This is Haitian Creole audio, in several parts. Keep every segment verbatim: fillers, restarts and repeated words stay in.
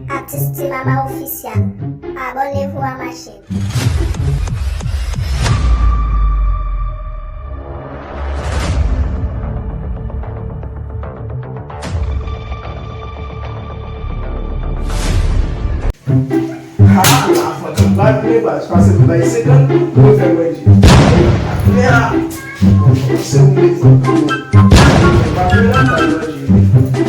Atis Ti Mama Official, abòne pou w a mache. Ha, la fòt an bal, men baz, pase pou bay senkant goud pou fè manje. Men a, se ou menm fòt pou ou. Pa vle la, bay manje. Men,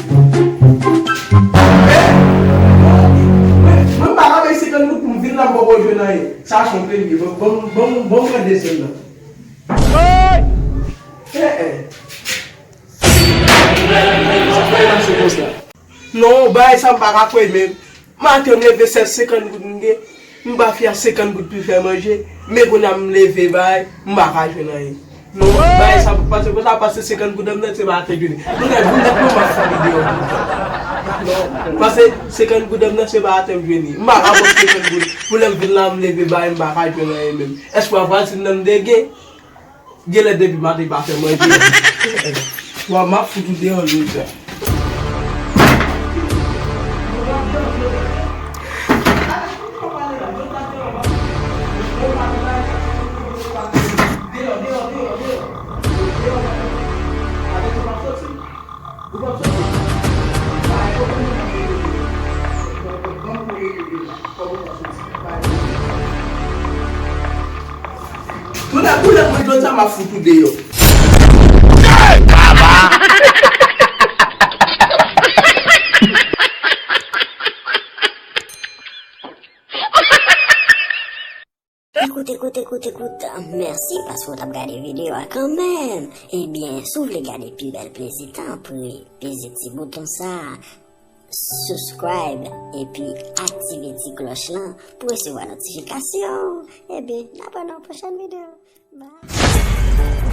mwen, mwen pa ka bay senkant goud pou m vin la, m poko jwenn anyen. Sa chonfle li ye. Bon, bon, bon, bon, mwen desann nan. Eh, eh. Sa fè mache konsa. Non, bagay sa m pa ka kwè menm. Maten m leve sèl senkant goud m gen. M ba fi a senkant goud pou l fè manje. Men kounye a m leve bay, m pa ka jwenn anyen. Non, bagay sa pase konsa, pase senkant goud an m nan se pa atè jwenn. Nou gen boulèt mwen m ap fè videyo. Non, pase senkant goud an m nan se pa atè m jwenn li. M pa ka pran senkant goud. Pou lè m vin la m leve bay, m pa ka jwenn anyen menm. Èske w ap vwazin nan m te gen? Genlè depi maten pa fè manje. Wa m ap fout ou deyò jodi a. Tounen boulèt mwen jodi a m ap fout ou deyò. Ekout, ekout, ekout, ekout. Mèsi paske w t ap gade videyo a kanmenm. Ebyen, si w vle gade pi bèl plezi, tanpri, peze ti bouton sa a, subscribe, epi aktive ti klòch lan pou resevwa notifikasyon. Ebyen, n ap wè nan yon pwochèn videyo. Bye.